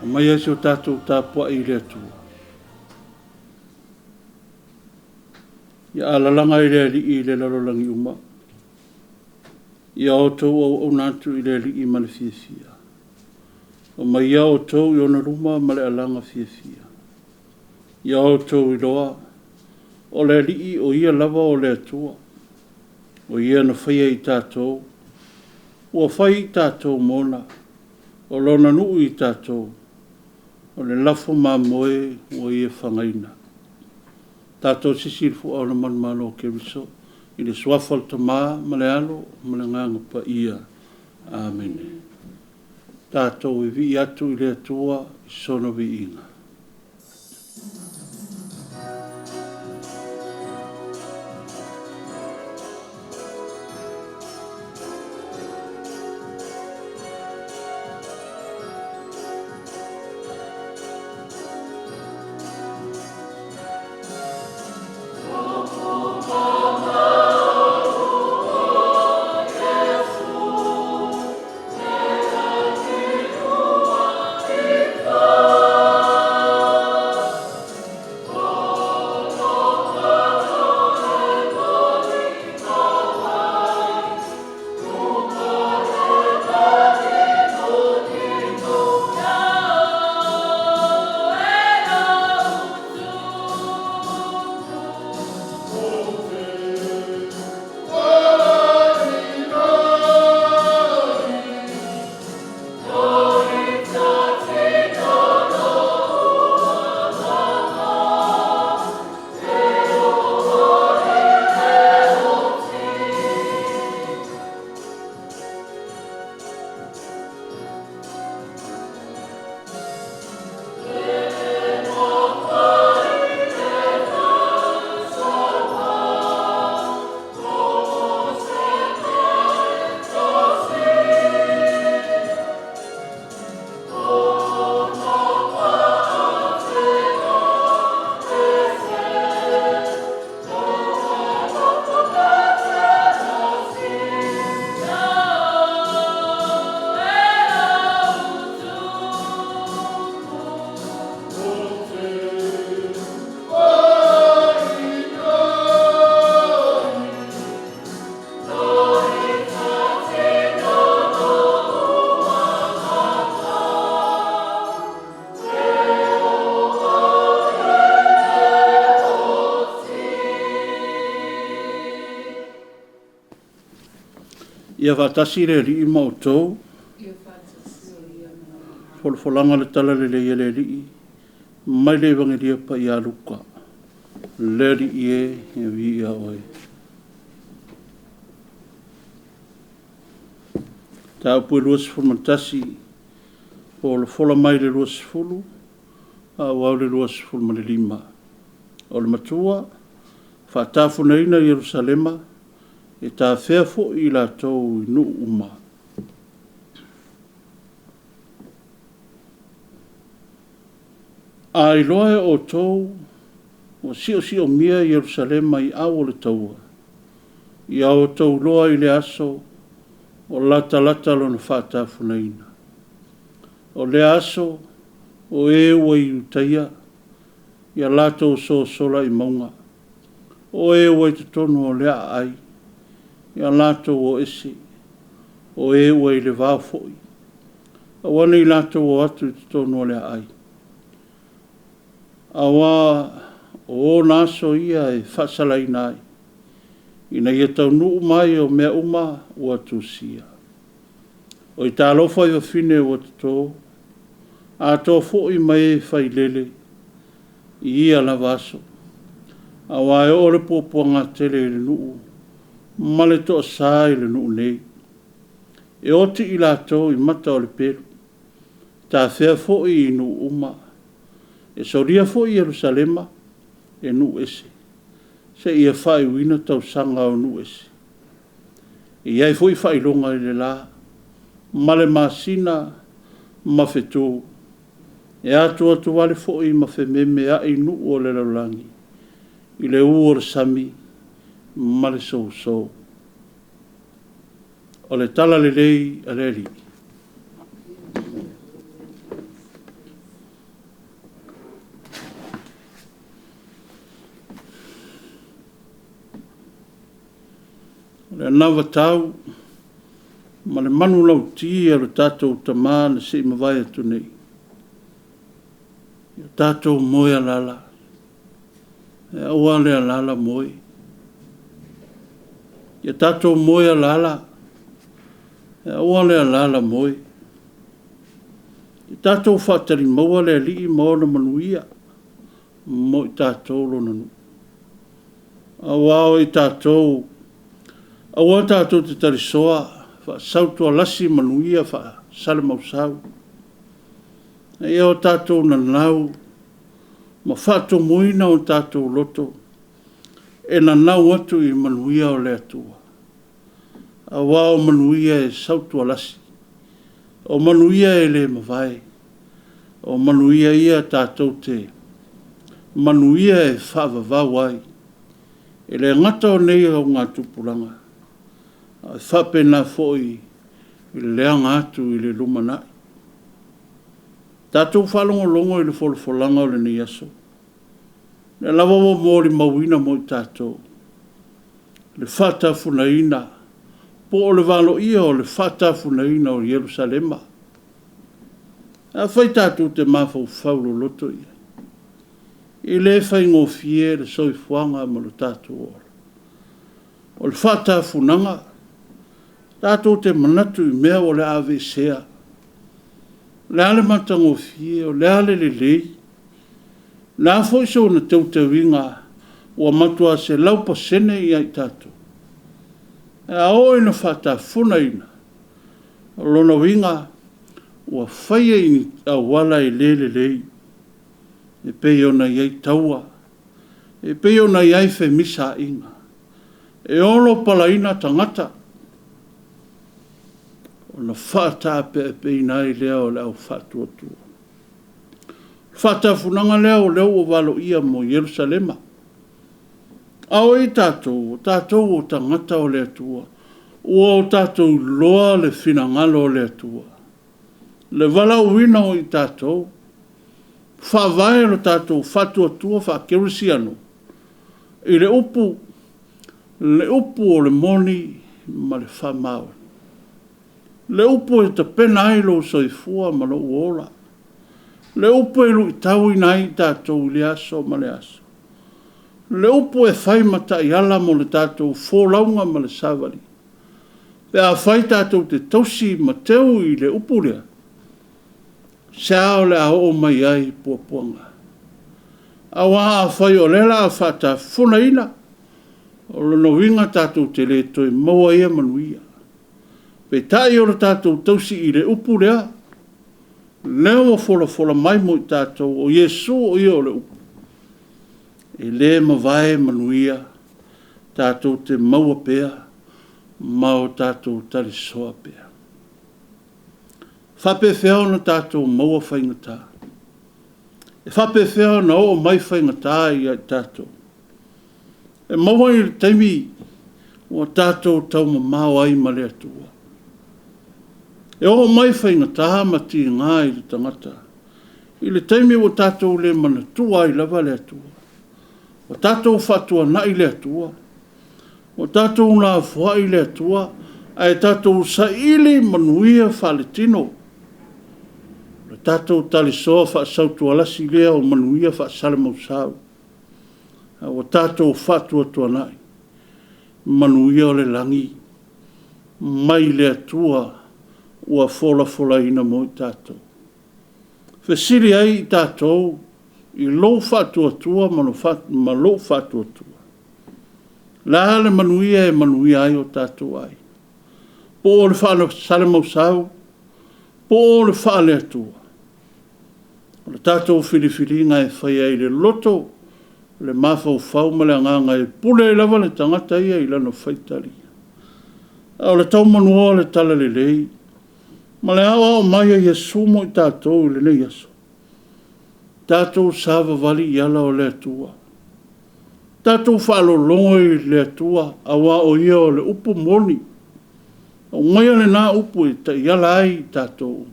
Aumaia se o tatou tapuai i le Atua. Ia alalaga i le Alii i le lalolagi uma. Ia outou auauna atu i le Alii ma le fiafia. Aumaia outou i ona luma ma le alaga fiafia. Ia outou iloa, o le Alii o Ia lava o le Atua. O Ia na faia i tatou, ua fai i tatou mona, o Lona nuu i tatou, o le lafo mamoe ua Ia fagaina. Tatou sisi i le fua o le manumalo o Keriso, i le suafa o le Tama ma le Alo ma le Agaga Paia. Amene. Tatou vivii atu i le Atua i sona viiga. Ia faatasi le Alii ma outou. Folafolaga o le Talalelei a le Alii mai le Evagelia Paia a Luka. Le Alii e, ia viia Oe. Mataupu e 21, folafola mai le 20, faaauau le 25. O le matua, faatafunaina Ierusalema, e tafea foi i latou i nuu uma. A iloa e outou ua siosiomia Ierusalema i au o le taua, ia outou iloa i le aso ua latalata lona faatafunaina. O lea aso, o e ua i Iutaia, ia latou sosola i mauga, o e ua i totonu o le aai, ia latou o ese, o e ua i le vao foi, aua ne i latou o atu i totonu o le aai. Aua o ona aso ia e faasalaina ai, ina ia taunuu mai o mea uma ua tusia. Oi talofa i fafine ua toto, atoa foi ma e failele i ia lava aso, aua e oo le puapuaga tele i le nuu ma le toasa i le nuu nei. E oti i latou i mata o le pelu, tafea foi i nuu uma, e solia foi Ierusalema e nuu ese, seia faaiuina tausaga o nuu ese. E i ai foi faailoga i le la ma le masina ma fetu, e atuatuale foi ma fememeai nuu o le lalolagi i le ū o le sami ma le sousou. O le Talalelei a le Alii. O le anavatau ma le manulauti a lo tatou Tama na se i mavae atu nei, ia tatou moe alaala, ae aua le alaala moe. Ia tatou moe alaala, ae aua le alaala moe. Ia tatou faatalimaua le Alii ma ona manuia mo i tatou Lona nuu. Aua o i tatou, aua tatou te talisoa faasautualasi manuia faasalamausau, a ia o tatou nanau ma faatumuina o tatou loto e nanau atu i manuia o le Atua, aua o manuia e sautualasi, o manuia e le mavae, o manuia ia tatou te manuia e faavavau ai, e le gata o nei augatupulaga, ae faapena foi i le aga atu i le lumanai. Tatou faalogologo i le folafolaga o lenei aso, o lea lava ua molimauina mo i tatou le faatafunaina po o le valoia o le faatafunaina o Ierusalema. Afai tatou te mafaufau loloto i ai, e le faigofie le soifuaga ma lo tatou ola. O le faatafunaga, tatou te manatu i mea o le a aveesea, o le a le matagofie, o le a le lelei, o le a foi sona teuteuina ua matua 100% ia i tatou, ae a oo ina faatafunaina, o lona uiga ua faia i ni auala e le lelei, e pei ona i ai taua, e pei ona i ai femisaaiga, e olo palaina tagata, ona faataapeapeina ai lea o le au faatuatua. O le faatafunaga lea o lea ua valoia mo Ierusalema. A o i tatou, o tatou o tagata o le Atua, ua o tatou iloa le finagalo o le Atua, le valaauina o i tatou, faavae lo tatou faatuatua faakerisiano i le upu, le upu o le moni ma le faamaoni, le upu e tapena ai lou soifua ma lou ola, le upu e luitauina ai i tatou i lea aso ma lea aso, le upu e fai ma taiala mo le tatou folauga ma le savaliga. Pe afai tatou te tausi ma teu i le upu lea, se a o le a oo mai ai puapuaga? Aua afai o lea o le a faatafunaina, o lona uiga tatou te le toe maua ia manuia. Peitai o le tatou tausi i le upu lea, lea ua folafola mai mo i tatou, o Iesu o Ia o le upu, e le mavae manuia, tatou te maua pea ma o tatou talisoa pea. E faapefea ona tatou maua faigata? E faapefea ona oo mai faigata ia i tatou? E maua i le taimi ua tatou taumamao ai ma le Atua. E oo mai faigata ma tiga i le tagata i le taimi ua tatou le manatua ai lava le Atua, ua tatou faatuanai le Atua, ua tatou lafoai le Atua, ae tatou saili manuia faaletino. O le tatou talisoa faasautualasi lea o manuia faasalamausau, a ua tatou faatuatuanai manuia o le lagi mai le Atua ua folafolaina mo i tatou. Fesili ai i tatou i lou faatuatua ma lou faatuatua. O le a le manuia e manuia ai o tatou aiga? Po o le faalesalamausau, po o le faale-Atua? O le tatou filifiliga e faia i le loto, le mafaufau ma le agaga e pule ai lava le tagata ia i lana faitalia. A o le taumanua o le talalelei ma le aoao mai a Iesu mo i tatou i lenei aso, tatou savavali i ala o le Atua, tatou faalologo i le Atua aua o Ia o le upu moni. Aumaia lena upu e taiala ai i tatou,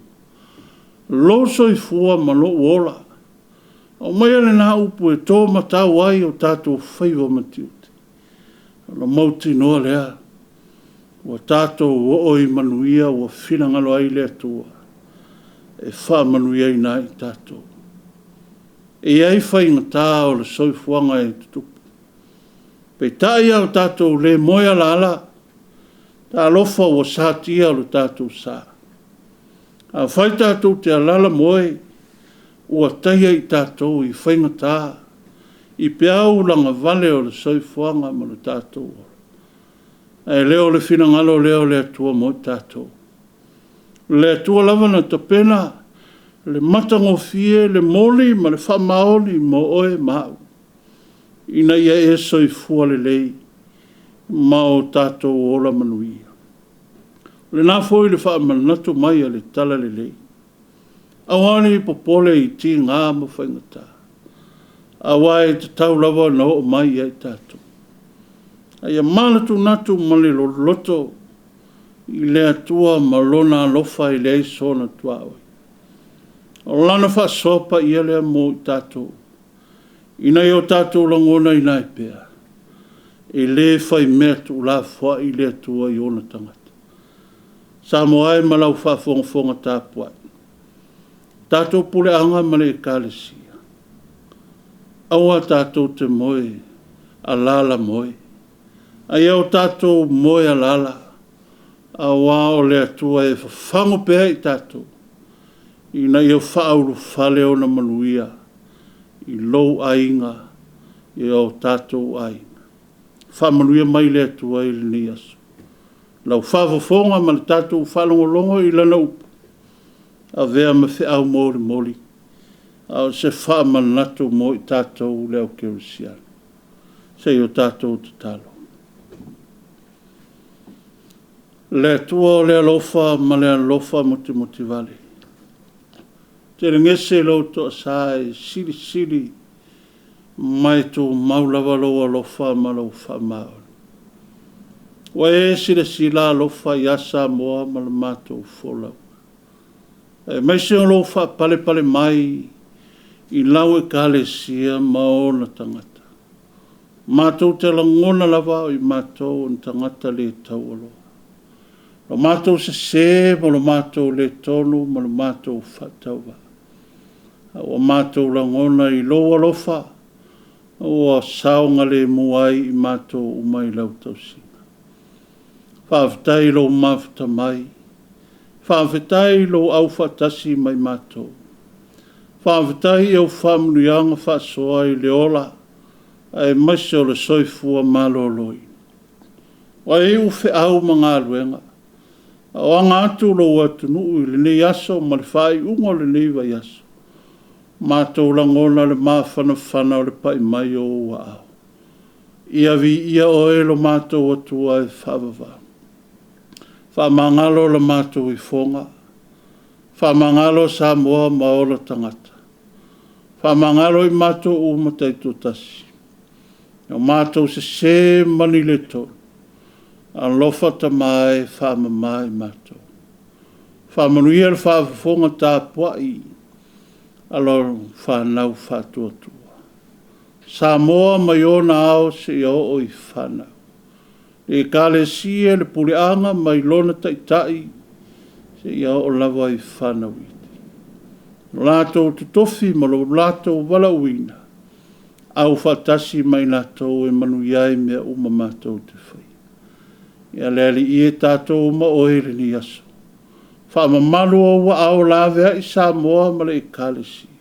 lou soifua ma lou ola. Aumaia lena upu e to matau ai o tatou faiva ma tiute, ona mautinoa lea. Ua tatou oo i manuia ua finagalo ai le Atua e faamanuiaina ai i tatou. E i ai faigata o le soifuaga e tutupu, peitai a o tatou le moe alaala, talofa ua satia lo tatou sa. Afai tatou te alaala moe, ua taia i tatou i faigata, i peau lagavale o le soifuaga ma lo tatou ola. Ae le o le finagalo lea o le Atua mo i tatou. O le Atua lava na tapena le matagofie, le moni ma le faamaoni mo oe ma au, ina ia e soifua lelei ma o tatou ola manuia. O lena foi le faamanatu mai a le Talalelei, aua ne i popole i tiga ma faigata, aua e tatau lava ona oo mai ia i tatou. A ia manatunatu ma le loloto i le Atua ma Lona alofa e leai sona tuaoi. O Lana faasoa paia lea mo i tatou, ina ia o tatou lagonaina ai pea, e le fai mea tuulafoai le Atua i ona tagata. Samoa e ma lau faafogafoga tapuai, tatou puleaga ma le Ekalesia, aua tatou te moe alaala moe, a ia o tatou moe alaala, aua o le Atua e fafago pea i tatou, ina ia faaulufale ona manuia i lou aiga, i o tatou aiga. Faamanuia mai le Atua i lenei aso. Lau faafofoga ma le tatou faalogologo i Lana upu, avea ma feau molimoli, a o se faamanatu mo i tatou le au kerisiano. Se i o tatou tatalo. Le Atua o le alofa ma le alofa mutimutivale, telegese lou toasa e silisili ma e tumau lava lou alofa ma lou faamaoni. Ua e silasila alofa ia Samoa ma le matou folauga, aemaise o lou faapalepale mai i lau Ekalesia ma ona tagata. Matou te lagona lava o i matou o ni tagata le taualoa. O lo matou sese ma lo matou le tonu ma lo matou faatauvaa, a ua matou lagona i lou alofa ua saogalemu ai i matou uma i lau tausiga. Faafetai i lou mafuta mai, faafetai i lou aufaatasi ma i matou. Faafetai i au faamanuiaga faasoa i le ola aemaise o le soifua maloloina. Ua iu feau ma galuega, a o aga atu lou atunuu i lenei aso ma le faaiuga o lenei vaiaso, matou lagona le mafanafana o le pai mai o ou aao. Ia viia oe lo matou Atua e faavavau. Faamagalo la matou ifoga, faamagalo Samoa ma ona tagata, faamagalo i matou uma taitoatasi, o matou sese ma ni le tonu, alofa Tama e faamama i matou. Faamanuia le faafofoga tapuai a lau fanau faatuatua. Samoa mai ona ao seia oo i fanau. Le Ekalesia, le puleaga mai lona taitai seia oo lava i fanau iti. Lo latou totofi ma lo latou valaauina, aufaatasi ma i latou e manuia ai mea uma matou te faia. Ia le Alii e, tatou uma oe i lenei aso. Faamamalu ou aao laveai Samoa ma le Ekalesia,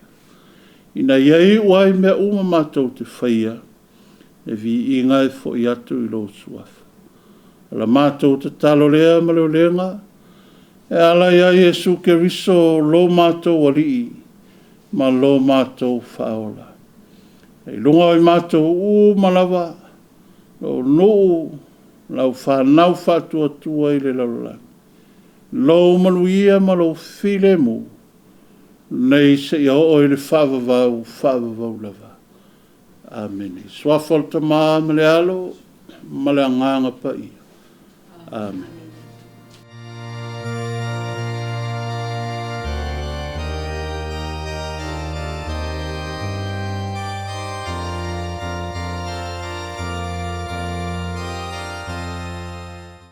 ina ia iu ai mea uma matou te faia, le viiga e foi atu i lou Suafa. O la matou tatalo lea ma le olega, e ala ia Iesu Keriso lo matou Alii ma lo matou Faaola. I luga o i matou uma lava, lou nuu, lau fanau faatuatua i le lalolagi, lou manuia ma lou filemu, nei seia oo i le faavavau, faavavau lava. Amene. I le Suafa o le Tama ma le Alo ma le Agaga Paia. Amene.